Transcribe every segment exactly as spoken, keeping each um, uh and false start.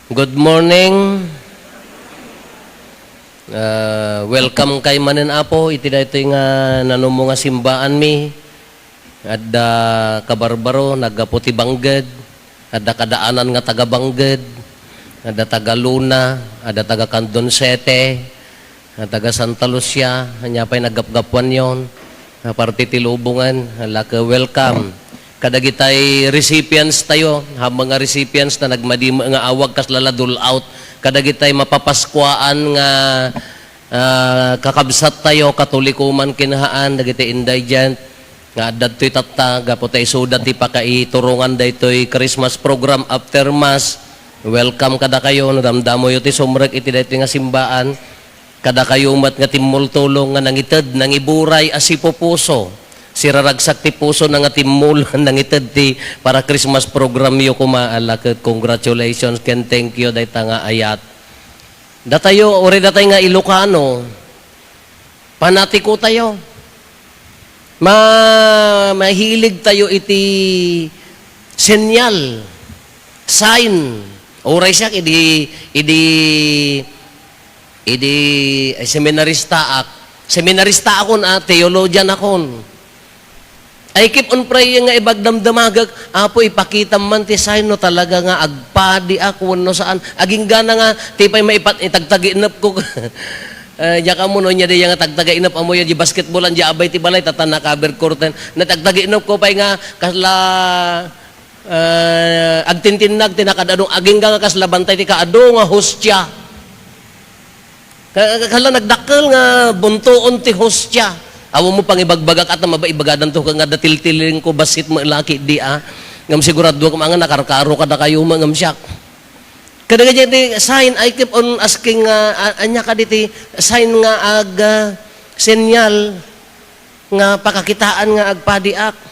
Good morning. Ah, welcome kay manen, Apo, iti daytoy nga nanumo nga simbaanmi. Adda kabarbaro, naggapu ti Bangked. Adda kadaanan nga taga Bangked. Adda taga Luna, adda taga Candon Sete, adda taga Santa Lucia, ania pay naggapgapuanyon. Ah, parte ti lubongan, laka welcome. Kadagitay recipients tayo, ha, mga recipients na nagmadi nga awag kasla la dole out. Kadagitay mapapaskuaan nga, ah, kakabsat tayo, Katoliko man ken haan, dagiti indigent, nga adda ditoy tatta, gapu ta isuda ti pakaiturongan daytoy Christmas program after Mass. Welcome kadakayo, no damdamoyo ti sumrek iti daytoy nga simbaan. Kadakayo met nga timmultulong nga nangited, nangiburay a sipupuso. Siraragsak ti pusona nga timmul, nangited ti para Christmas programyo koma, ala ket congratulations ken thank you dayta nga ayat. Datayo, uray datay nga Ilocano, panatiko tayo. Ma-, mahilig tayo iti senyal, sign. Uray siak idi, idi, idi, ay, seminaristaak. Seminaristaakon, ah, theologian akon. I keep on praying nga ibagdamdamagek, "Apo, ipakitam man ti sign no talaga nga agpadiak wenno saan." Aginggana nga, ti pay maipat-, itagtaginepko. Eh, diak ammo no ania diay nga tagtaginep, ammoyo, di basketballan, di abay ti balay, tata na-covered curtain. Natagtaginepko pay nga, kasla, eh, agtintinnag ti nakaad-adu, agingga nga kasla bantay ti kaadu nga hostia. Ka-, ka-, kasla nagdakkel nga buntoon ti hostia. Awan mo pangibagbagak at maba-, ibagadanto ka nga datiltilingko, bassit mo laki di, ah. Ngem siguraduak nga nakarkaro kadakayo, ngem siak. Kadagiti sign, I keep on asking nga, a-, ania kaditi sign nga ag-, ah, senyal nga pakakitaan nga agpadiak.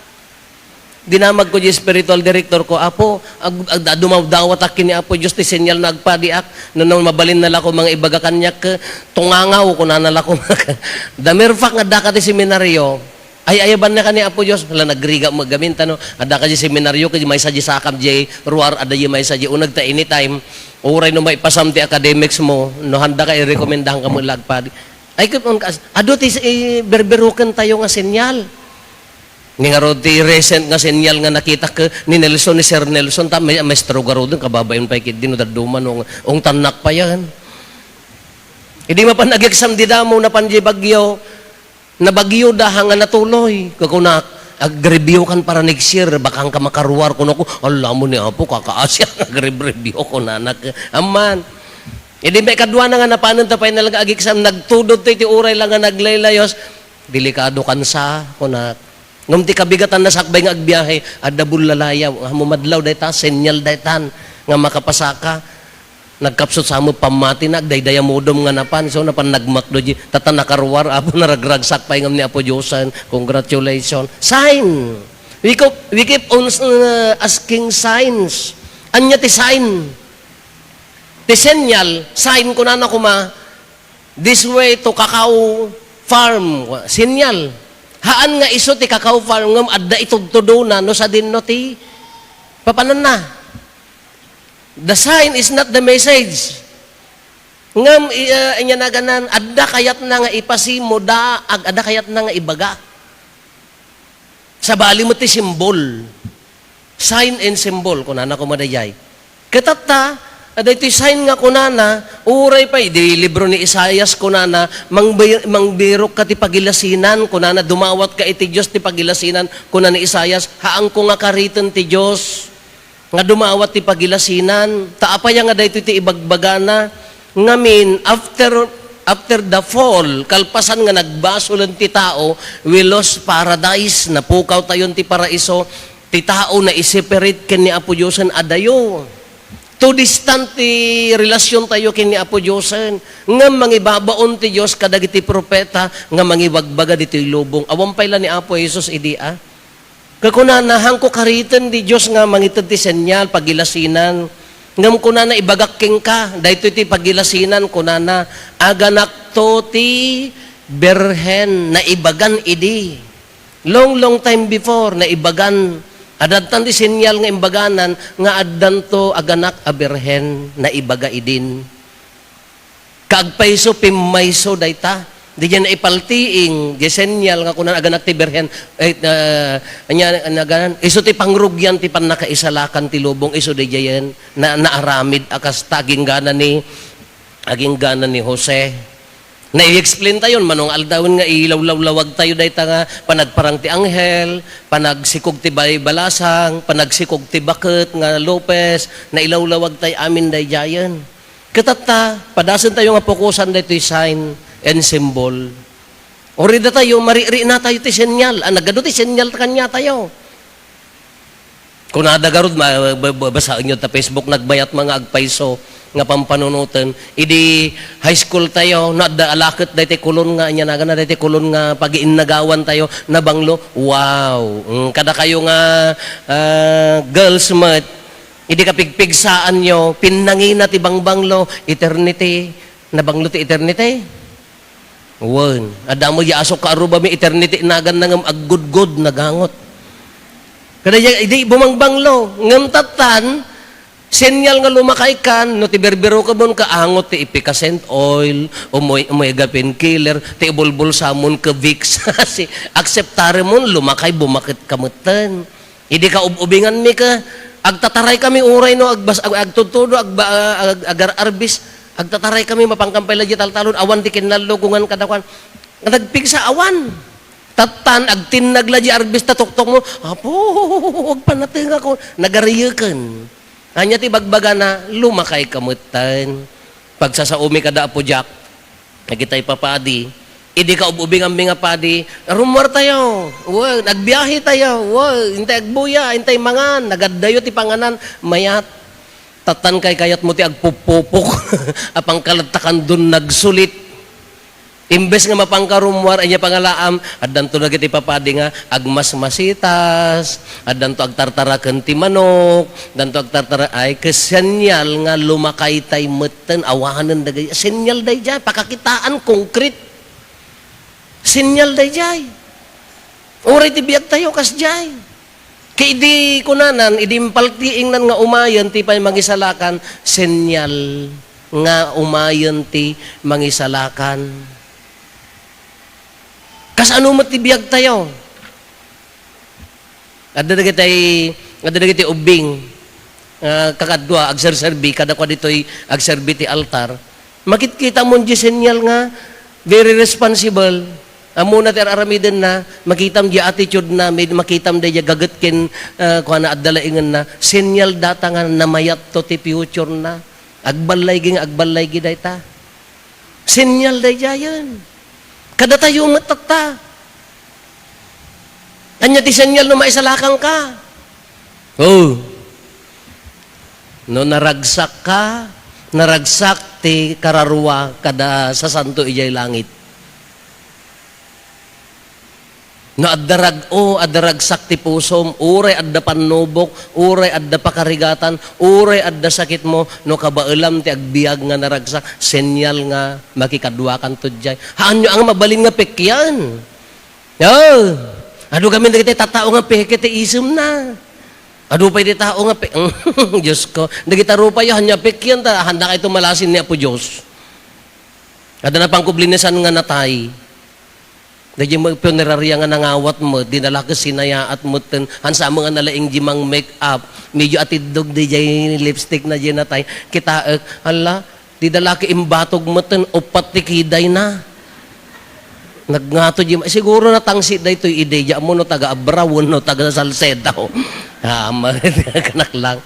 Dinamagko di spiritual director ko, "Apo, ag-, ag-, dumawdawatak ken ni Apo Dios ti senyal nga agpadiak. No, no, mabalin na lako mga ibaga kaniak, eh, tungangaw," kunana lako. The mere fact nga addaka ti seminaryo, ay-ayabanna ka ni Apo Dios. Hala, nagrigat met gamin, ta no, addaka di seminaryo, ket maysa di sakam di ruar, adda di maysa di uneg, ta anytime, uray no maipasam ti academics mo, no, handa ka, irekomendahan ka met la agpadi. Ay, ket on kas-, adu ti, eh, berberuken tayo nga senyal. Ni ngarud ti recent nga senyal nga nakitak, eh, ni Nelson, ni Sir Nelson, ta may, maestro garuden, kababain pay ketdi no dadduma no ong-, ongtannak payen. Idi mapan ag-exam di damo, napan di bagyo, nabagyo da, ha nga natuloy. Kakunak, "Ag-review kan para next year, baka ka makaruar," kunako. "Ala mo ni Apo, kakaasiak, ag-review," kunanak. Amman. Idi may kaduana nga napanen ta final nga ag-exam, nagtudot ti, ti uray la nga naglaylayos. "Delikado kansa," kunak. Ngem ti kabigatanna sakbay nga agbiahe, adda bullalayaw. Nga madlaw dayta, senyal daytan nga makapasaka. Nagkapsut sa met pammati na, agdaydayamudom nga napan. So, napan nagmakdo di, tata nakaruar, Apo, naragragsak pay ngem ni Apo Diosen. Congratulations. Sign. We keep, we keep on, uh, asking signs. Ania ti sign? Ti senyal, sign, kunana koma, "This way to cacao farm." Senyal. Haan nga isu ti cacao farm, ngem adda itudtudona no sadinno ti papananna. The sign is not the message. Ngem, i-, ah, ania naganan, adda kayatna nga ipasimo, da, ag-, adda kayatna nga ibaga. Sabali met ti simbol. Sign and symbol, kunana koma daydiay. Ket tatta, daytoy sign nga kunana, uray pay, di libro ni Isaias kunana, "Mangbi-, mangbirok ka ti pagilasinan," kunana, "Dumawat ka iti Dios ti pagilasinan," kuna ni Isaias, "Haanko nga kariten ti Dios nga dumawat ti pagilasinan." Ta apay nga daytoy ti ibagbagana? Ngamin, after, after the fall, kalpasan nga nagbasolen ti tao, we lost paradise, napukaw tayon ti paraiso, ti tao naiseparate ken ni Apo Diosen a dayo. Too distant ti relasyon tayo ken ni Apo Diosen. Ngem mangibabaon ti Dios kadagiti propeta nga mangibagbaga ditoy lubong. Awan pay la ni Apo Jesus idi, a? Kakunana, "Haanko kariten ti Dios nga mangited ti senyal, pagilasinan." Ngem kunana, "Ibagak kenka, daytoy ti pagilasinan," kunana, "Aganakto ti Birhen." Naibagan idi. Long, long time before, naibagan Adda ti senyal nga imbaganan nga addanto aganak a birhen, naibaga idin. Kaagpayso, pimmayso dayta. Di diay naipaltiing, di senyal nga kunan aganak ti birhen, eh, ah, anya, naganan, isu ti pangrugian ti pannakaisalakan ti lubong, isu di diayen, na, naaramid a kasta, aginggana ni, aginggana ni Jose. Nai-explain tayo, mano nga aldawen nga ilawlawlawag tayo dayta nga panagparang ti anghel, panagsikog ti bay-, balasang, panagsikog ti baket nga Lopez, nailawlawag tayo amin daydiayen. Ket tatta, padasen tayo nga pukosan daytoy sign and symbol. Uray datayo, marikna tayo ti senyal. Ah, nagadu ti senyal kaniatayo. Kunada garud, ma-, ba-, ba-, basaenyo ta Facebook, nagbayat nga agpayso nga pampanunoten. Idi high school tayo, no, adda alaket daytoy kulon nga, anya nagana daytoy kulon nga pagiinnagawan tayo, nabanglo. Wow! Mm, kada kayo nga, ah, girls met, idi kapigpigsaanyo, pinnangina ti bangbanglo, eternity. Nabanglo ti eternity? Wen, adda met diay asukka a rubami, eternity naganna ngem aggudgod, nagangot. Kada diay, idi bumangbanglo, ngem tattan, senyal nga lumakaykan, no ti birbirokamon, kaangot ti efficacy oil, umoy-, omega painkiller, ti ibulbulsamon, ka Vicks, si, akseptaremon, lumakay, bumaket ka metten. Idi kaub-ubinganmi ka, agtataray kami uray no agbas-, ag-, agtudtudo, agba-, ag-, agar-arbis, agtataray kami, mapankampay la diay taltalon, awan ti kinnallugongan kadakuan. Nagpigsa, awan. Tattan, agtinnag la diay arbis ta tuktok mo, "Apo, agpanatengako." Nagariyeken. Anya ti bagbagana, "Lumakay ka metten." Pagsasaomi kada Apo Jack, dagitay papadi, idi kaub-ubinganmi nga padi, "Rummuar tayo, wen, agbiahe tayo, wen, intay agbuya, intay mangan, nagaddayo ti panganan, mayat." Tattan, kaykayatmo ti agpuppupok, a pangkalattakan don nagsulit. Imbes nga mapanka rummuar, anya pangalaam, addanto dagiti papadi nga agmasmasitas, addanto agtartaraken ti manok, addanto agtartara-, ay, ket senyal nga lumakaytay metten, awanen dagiti, senyal daydiay, pakakitaan, konkret. Senyal daydiay. Uray ti biagtayo, kasdiay. Ket idi kunanan, idi impaltiingnan nga umayen ti pay mangisalakan, senyal nga umayen ti mangisalakan. Kasano met ti biagtayo? Adda dagitay, adda dagiti ubbing, ah, kakadua, agserserbi, kadakua ditoy agserbi ti altar. Makitkitamon diay senyal nga very responsible. Ammona ti ar-aramidenna, makitam diay attitude-na, may-, makitam diay gaget ken, ah, kuana, adda laingenna. Senyal data nga namayatto ti future-na. Agballaygi nga agballaygi dayta. Senyal daydiayen. Kadatayo met tatta. Ania ti senyal no maisalakanka? Oh. No naragsakka, naragsak ti kararua kada sasanto idiay langit. No adda rag-o, adda ragsak ti pusom, uray adda pannubok, uray adda pakarigatan, uray adda sakitmo, no kabaelam ti agbiag nga naragsak, senyal nga makikaduakanto diay. Haanyo a nga mabalin nga pekkian. Oh, adu gamin dagiti tattao nga peke ti isemna. Adu pay ti tao nga pe-, Diyos ko, dagita rupayo, haanyo a pekkian, ta haanda kayto malasin ni Apo Diyos. Adda na pangkublinisan nga natay. Daydiay met funeraria nga nangawat met, dinala ket sinayaat metten, hansa met nga nalaing di mang-make up, medyo atiddog daydiay lipstick na diay natay. Kitaek, hala, didala ket imbatog metten, uppat ti kidayna. Nagngato diay, siguro natangsit daytoy idi, diay ammo no taga Abraon, no taga Salcedo. Ah, ma-, kanak lang.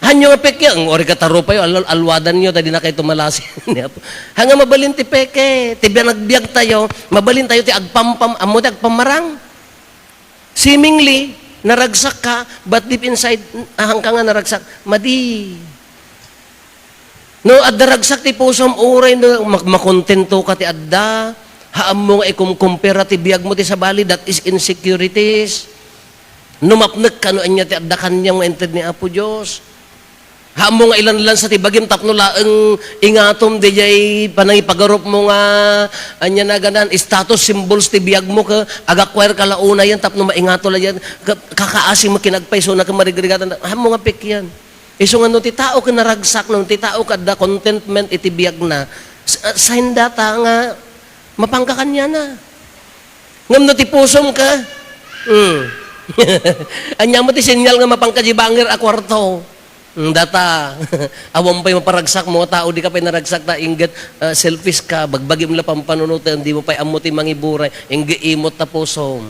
Haanyo nga pekkian, uray katarupayo, al-, alwadanyo, ta dinakayto malasin ni Apo. Haan nga mabalin ti peke, ti biag-, nagbiagtayo, mabalintayo ti agpampam-, ammo ti agpamarang. Seemingly, naragsakka, but deep inside, haanka nga naragsak, madi. No, adda ragsak ti pusom, uray no, mak-, makontentoka ti adda, haanmo nga ikumkumpara ti biagmo ti sabali, that is insecurities. No mapnekka no ania ti adda kaniam nga inted ni Apo Dios. Haanmo nga ilanlansa ti bagim tapno laeng ingatom diay panangipagarupmo nga, ania na ganan, status symbols ti biagmo, ket ag-acquire ka la unayen tapno maingato la diay, ka-, kakaasi met ken agpaysona ken marigrigatan. Haanmo nga pikian. Isu nga no ti tao ket naragsak, no ti tao ket adda contentment iti biagna, s-, sign data nga mapangka kaniana. Ngem no ti pusom ka, hmm. Ania met ti senyal nga mapangka diay bangir a kuarto? Hmm, data, awan pay maparagsakmo a tao, dika pay naragsak ta inggit, ah, selfish ka, bagbagim la pampanunoten, dimo pay ammo ti mangiburay, inggit imot ta pusom.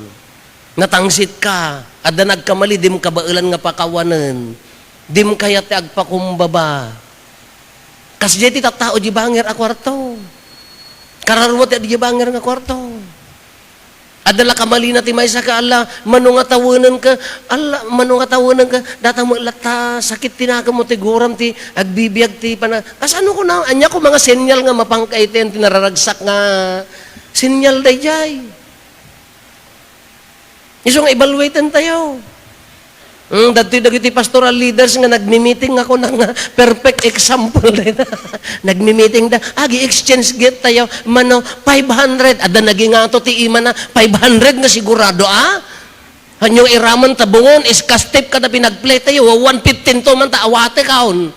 Natangsit ka, adda nagkamali, dim kabaelan nga pakawanen. Dim kayat ti agpakumbaba. Kasdiay ti tattao diay bangir a kuarto. Kararua ti adu diay bangir nga kuarto. Adda la kamalina ti maysa ka, ala, mano nga tawenenka, ala, mano nga tawenenka, data met latta, sakit ti nakemmo ti guram ti agbibiag ti pana-, kasano ko na, ania ko mga senyal nga mapangka iti, ti nararagsak nga senyal daydiay. Isu nga evaluaten tayo. Hmm, dagitoy dagiti pastoral leaders nga nagmi-meeting, ako na nga perfect example dayta. Nagmi-meeting da, agi-exchange gift tayo, mano, five hundred, adda nagingato ti imana, five hundred nga sigurado, ah? Hanyo iraman ta bungon, iskastip kada pinagplay tayo, one fifteen to man ta awate kaon.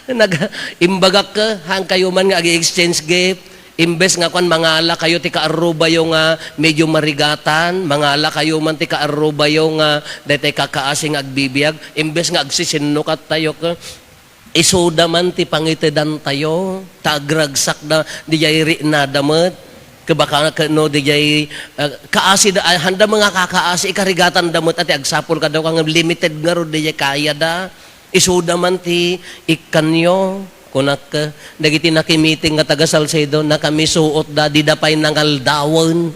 Nag-, imbagak ka, haan kayo man nga agi-exchange gift, imbes nga kuan, mangala kayo ti kaarrubayo nga medyo marigatan, mangala kayo man ti kaarrubayo nga daytay kakaasi nga agbibiag, imbes nga agsisinnukat tayo ka, isuda man ti pangitedan tayo, ta agragsak da, diay riknada met, kabaka ka-, no, diay, ah, kaasi da, ah, handa mga kakaasi, ikarigatan da met, ati agsapul kadakuada nga limited ngarud, diay kaya da. Isuda man ti ikkanyo, kunak, dagiti nakimiting nga taga Salcedo, nakamisuot da, dida pay nangaldawen.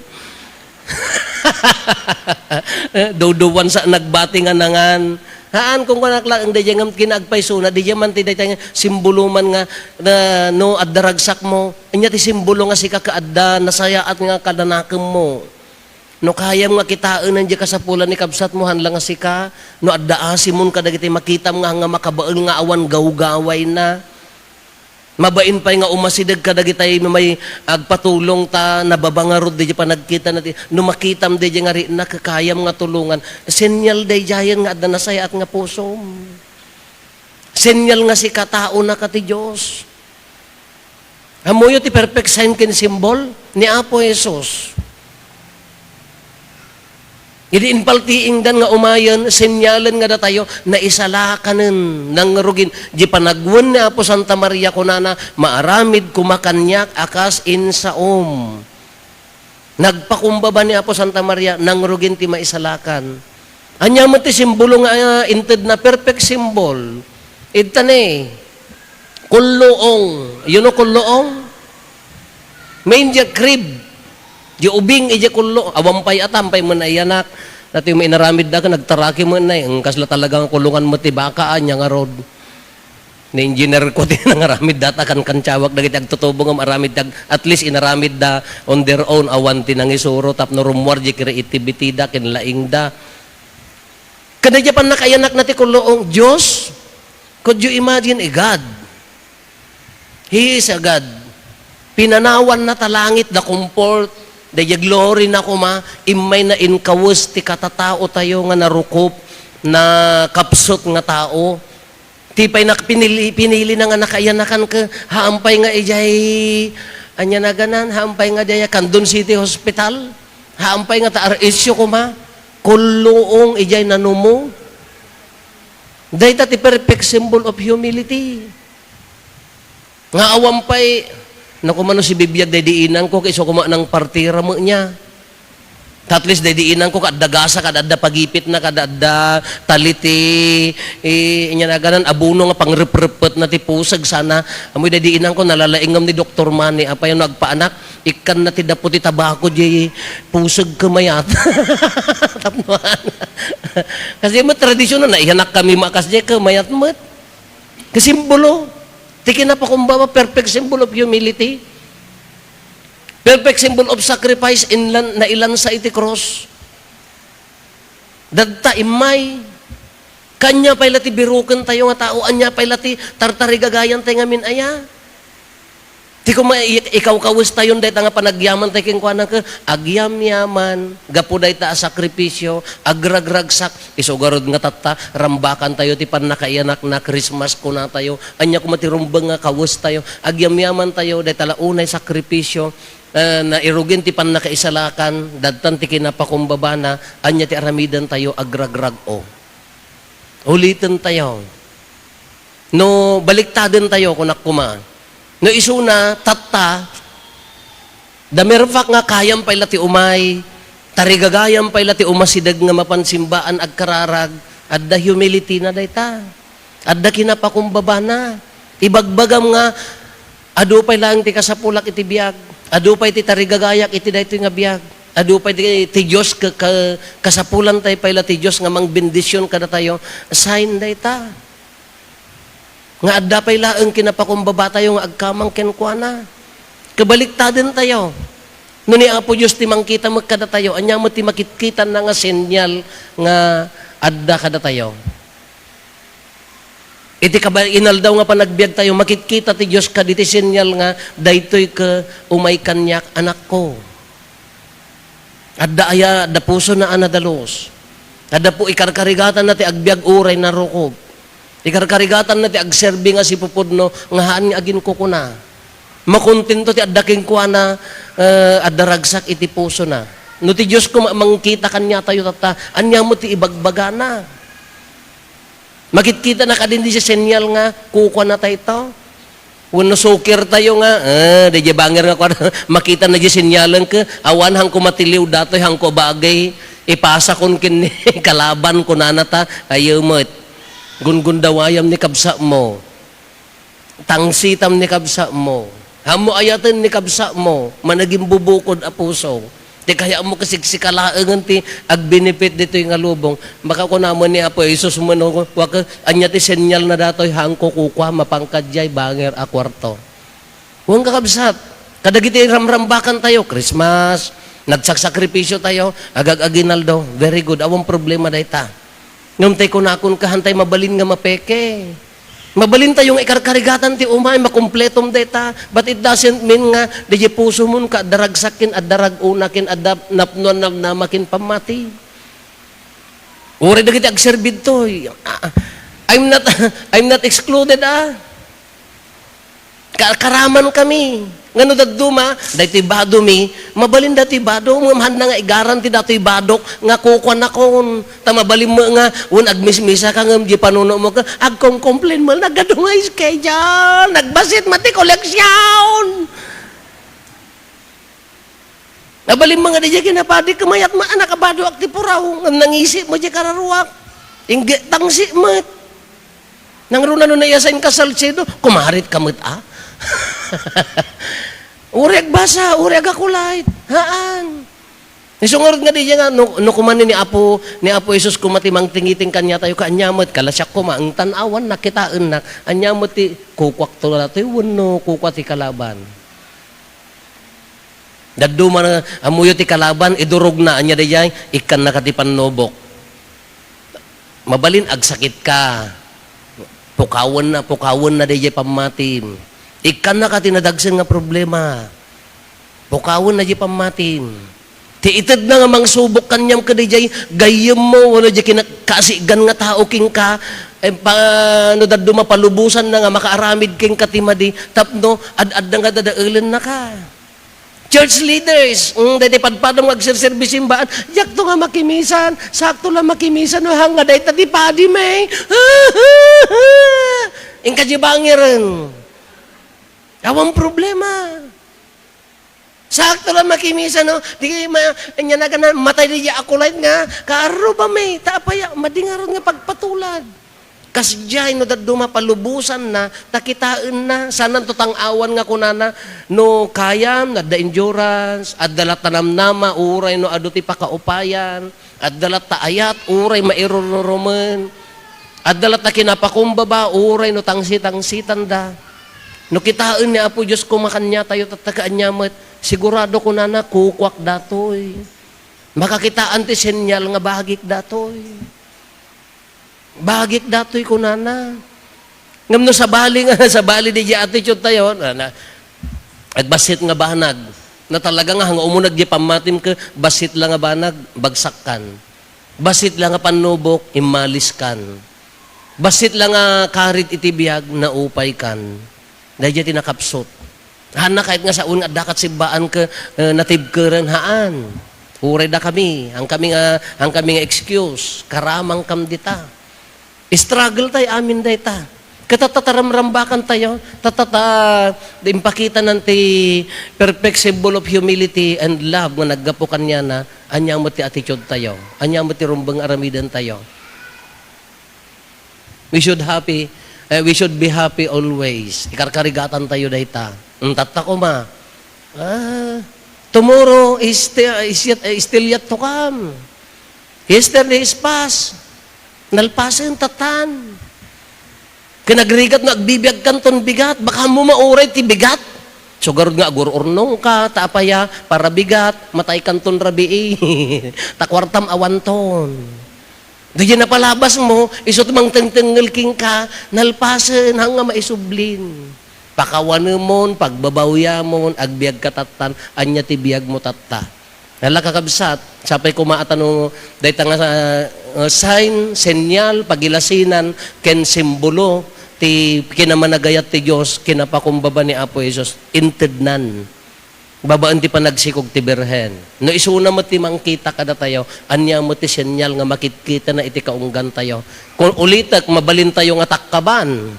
Duduan sa nagbati nga nangan. Haan, kung kunak laeng, daydiay ngem kinaagpaysona, daydiay man ti dayta nga simbolo man nga, na, no, adda ragsakmo. Ania ti simbolo nga sika ket adda nasayaat nga kadanakemmo. No kayam nga kitaen diay kasapulan ni kabsatmo, haan la nga sika, no adda asimon kadagiti makitam nga, nga makabael nga awan gawgawayna. Mabain pay nga umasideg kadagitay may agpatulong ta nababa ngarud diay panagkita nati. No makitam diay nga rikna, kayam nga tulongan. Senyal daydiayen nga adda nasayaat nga pusom. Senyal nga sika taona ka ti Dios. Ammoyo ti perfect sign ken symbol ni Apo Jesus. Idi impaltiingdan nga umayen, senyalen nga datayo, naisalakanen, nangrugin. Di panagwen ni Apo Santa Maria, kunana, "Maaramid koma kaniak a kas insaom." Nagpakumbaba ni Apo Santa Maria, nangrugin ti maisalakan. Ania met ti simbolo nga, ah, intedna, perfect symbol. Idta ne, kulluong. You know kulluong? Main diay crib. Diay ubing, idiay kullo. Awan pay atam pay met naiyanak. Dati may inaramid da, nagtaraki met na, eh. Ang kasla talagang kulungan met ti baka, ania ngarud. Ni engineer ko ti nangaramid data kan kantiawak dagiti agtutubo nga maaramid dag-, at least inaramid da on their own, awan ti nangisuro tapno rummuar di creativity da, kinlaing da. Kada di pannakaiyanak na ti kulluong, Dios, could you imagine a God? He is a God. Pinanawan na ta langit da comfort, da glory na kuma, immay na inkawes ti katatao tayo nga narukop, nakapsut nga tao. Ti pay nak-, pinili, pinili na nga nakaiyanakan ke, haan pay nga ijay, ania naganan, haan pay nga daya Candon City Hospital, haan pay nga ta R S U kuma, kulluong ijay nanumo. Dayta ti perfect symbol of humility. Nga awan pay, naku, mano si bibiag daydi inangko, kay isu kuma nang partira met niya. At least daydi inangko, kadda gasa, kadda pagipit na, kadda tali ti, eh, inya naganan, abono nga pangreprepet na ti puseg sana. Amoy daydi inangko, nalalaingem ni Doktor Manny, apay no agpaanak, ikkan na ti dapo ti tabako, di puseg kemayat. Tapno, kasi mo tradisyon na, naiyanak kami makas di kemayat met. Kasimbolo ti kinapakumbaba, perfect symbol of humility. Perfect symbol of sacrifice, inlan-, nailansa iti cross. Dadta immay. Ania pay la ti birukentayo nga tao, ania pay la ti tartarigagayantayo ngamin aya? Ti koma, i-, ikawkawestayon dayta nga panagyamantayo kenkuana ket agyamyaman, gapu dayta a sakripisio, agragragsak, isu garud nga tatta, rambakantayo ti pannakaiyanakna, Christmas kunatayo, ania koma ti rumbeng nga kawestayo, agyamyamantayo, dayta la unay sakripisio, eh, nairugin ti pannakaisalakan, dadtan ti kinapakumbabana, ania ti aramidentayo, agragrag-o. Ulitentayo. No baliktadentayo, kunak koma. No isuna, tatta, the mere fact nga kayam pay la ti umay, tarigagayam pay la ti umasideg nga mapan simbaan agkararag, adda humility na dayta. Adda kinapakumbabana. Ibagbagam nga, adu pay laeng ti kasapulak iti biag. Adu pay ti tarigagayak iti daytoy nga biag. Adu pay ti, ti Dios ka, ka, kasapulantay pay la ti Dios nga mangbendision kadatayo. Sign dayta. Nga adda pay laeng kinapakumbabatayo nga agkamang kenkuana. Kabaliktaden tayo. No ni Apo Dios ti mangkita met kadatayo, ania met ti makitkitanna nga senyal nga adda kadatayo? Iti kaba-, inaldaw nga panagbiag tayo, makitkita ti Dios kaditi senyal nga, "Daytoy ke, umay kaniak, anakko." Adda aya, adda pusona a nadalus. Adda pu-, ikarkarigatanna ti agbiag uray narukop. Ikarkarigatanna ti agserbi nga sipupudno nga haan nga aginkukuna. Makontento ti adda kenkuana, eh, adda ragsak iti pusona. No ti Dios koma mangkita kaniatayo tatta, ania met ti ibagbagana? Makitkita na kadin di senyal nga kukuana tayo ito? Wenno sukir tayo nga, eh, di banger nga kuana, makita na di senyalen ke, awan hangko matiliw datoy, hangko bagay, ipasakon ken ni kalaban, kunana ta, ayo met. Gungundawayam ni kabsatmo. Tangsitam ni kabsatmo. Haanmo ayaten ni kabsatmo, managing bubukod a puso. Ti kayatmo kasigsigalaengen ti agbenefit ditoy nga lubong. Makakuna met ni Apo Jesus, mano, kuak, ania ti senyal na datoy, hangko kukua, mapan ka diay banger a kuarto. Wen, kakabsat, kadagiti ramrambakan tayo, Christmas, nagsaksakripisyo tayo, agag-aginaldo, very good, awan problema dayta. Ngem tay kunakon, kahan tay mabalin nga mapeke. Mabalin tayo nga ikarkarigatan ti umay, makumpletom dayta. But it doesn't mean nga, di pusomon ka, adda ragsak ken, adda rag-una ken, adda napnoan namnama ken pammati. Uray dagiti agserbi ditoy. Ah, I'm not, I'm not excluded, ah. Ka-, karaman kami. Nga no dadduma, daytoy badomi, mabalin daytoy bado, ngem haanna nga igaran ti datoy badok nga kukuanakon. Ta mabalin met nga, wen agmismisa ka ngem di panunomo ka, agkomkomplain met, nagadu nga schedule, nagbasit met ti koleksyon. Mabalin met nga diay kinapadi, kumayat met, a, nakabadoak ti puraw, ngem nangisi met diay kararuak. Ingge, tangsi met. Nangruna no naiyasain ka Salcedo, kumarit ka met, a? Uray agbasa, uray agakulay. Haan. Isu ngarud nga diay nga, no, no kuman ni Apo, ni Apo Jesus koma ti mangtingiting kaniatayo, kaanya met, kalasiak koma, ang tan-awan, nakitaennak, anya met ti kukuakto datoy, wenno kukua ti kalaban. Dadduma na, ammoyo ti kalaban, idurogna, anya daydiay, ikkannaka ti pannubok. Mabalin, agsakit ka. Pukawenna, pukawenna daydiay pammatim. Ikkannaka ti nadagsen nga problema. Pukawenna diay pammatim. Ti itedna nga mangsubok kaniam kadaydiay gayyemmo, wenno diay kina-, kaasigan nga tao kenka, eh, pa-, no dadduma palubosanna nga makaaramid kenka ti madi, tapno ad-adda nga dadaelennaka. Church leaders, mm, daydi padpadam nga agserserbi simbaan, diakto nga makimisan, sakto la makimisan, no, hanga dayta ti padi, may. Inka di bangiren. Awan problema. Sakto la makimisan, no? Di ma-, anya na ka na, matay di akulay nga, kaarro ba, may? Ta apay, madingarod nga pagpatulad. Kasdiay no dadduma palubosanna, ta kitaenna, saanto tang-awan nga kunana, no kayam, adda endurance, adda latta namnama, uray no adu ti pakaupayan, adda latta ayat, uray mairururumen, adda latta kinapakumbaba, uray no tangsi-tangsitanda. No kitaen ni Apo Dios koma kaniatayo, tatta kaanya met, sigurado kunana, kukuak datoy. Makakitaan ti senyal nga bagik datoy. Bagik datoy kunana. Ngem no sabali nga, sabali di attitude tayo, na, na, agbassit nga banag. Na talaga nga, nga umuneg di pammatim ka, bassit la nga banag, bagsakkan. Bassit la nga pannubok, immaliskan. Bassit la nga karit iti biag, naupaykan. Daydiay ti nakapsut. Haanna kayat nga saon nga adda kat sibbaan ket, eh, natibkeren, haan. Uray dakami, hankami nga, hankami nga excuse, karamangkam dita. Struggle tayo amin dayta. Ket tatta, ramrambakan tayo, tatta, impakitanan ti perfect symbol of humility and love nga naggapu kaniana, ania met ti attitude tayo, ania met ti rumbeng aramiden tayo. We should happy, eh, we should be happy always. Ikarkarigatan tayo dayta. Mm, tatta koma. Ah, tomorrow is still, is yet, is still yet to come. Yesterday is past. Nalpasen, tattan. Ken agrigat no agbibiagkanton bigat, baka mo mauray ti bigat. So, garud nga agur-urnong ka, ta apaya, para bigat, matay kanton rabii. Ta kuartam awanton. Daydiay napalabas mo, isu ti mangtengtengngel kenka, nalpasen, haan nga maisublin. Pakawanemon, pagbabawyamon, agbiag ka tattan, ania ti biag mo tatta. Ala, kakabsat, sapay koma a ta no, dayta nga, uh, sign, senyal, pagilasinan, ken simbolo, ti kinamanagayat ti Dios, kinapakumbaba ni Apo Jesus, intednan. Babaen ti panagsikog ti Birhen. No isuna met ti mangkita kadatayo, ania met ti senyal nga makitkitana iti kaunggantayo? Kun ulitek, mabalintayo nga takkaban,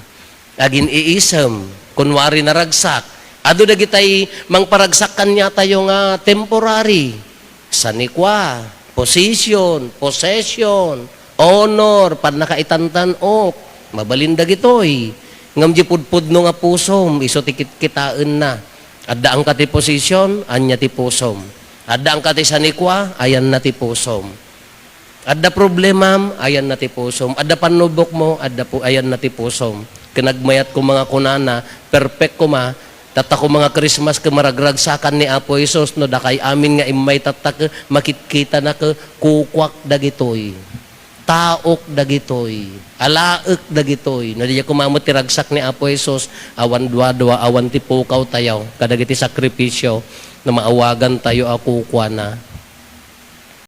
agin-iisem, kunwari naragsak. Adu dagitay mangparagsak kaniatayo nga temporary. Sanikua, position, possession, honor, pannakaitantan-ok. Mabalin dagitoy. Ngem di pudpudno nga pusom, isu ti kitkitaenna. Addaanka ti position, ania ti pusom. Addaanka ti sanikua, ayanna ti pusom. Adda problemam, ayanna ti pusom. Adda pannubokmo, adda pu-, ayanna ti pusom. Ken agmayat koma nga kunana, perfect koma, tatta koma nga Christmas ket maragragsakan ni Apo Jesus, no dakay amin nga immay tatta ket makitkitana ket kukuak dagitoy. Taok dagitoy, alaek dagitoy. No, diay koma met ti ragsak ni Apo Jesus, awan duadua, awan ti pukaw tayo, kadagiti sakripisio, no maawagan tayo a kukuana.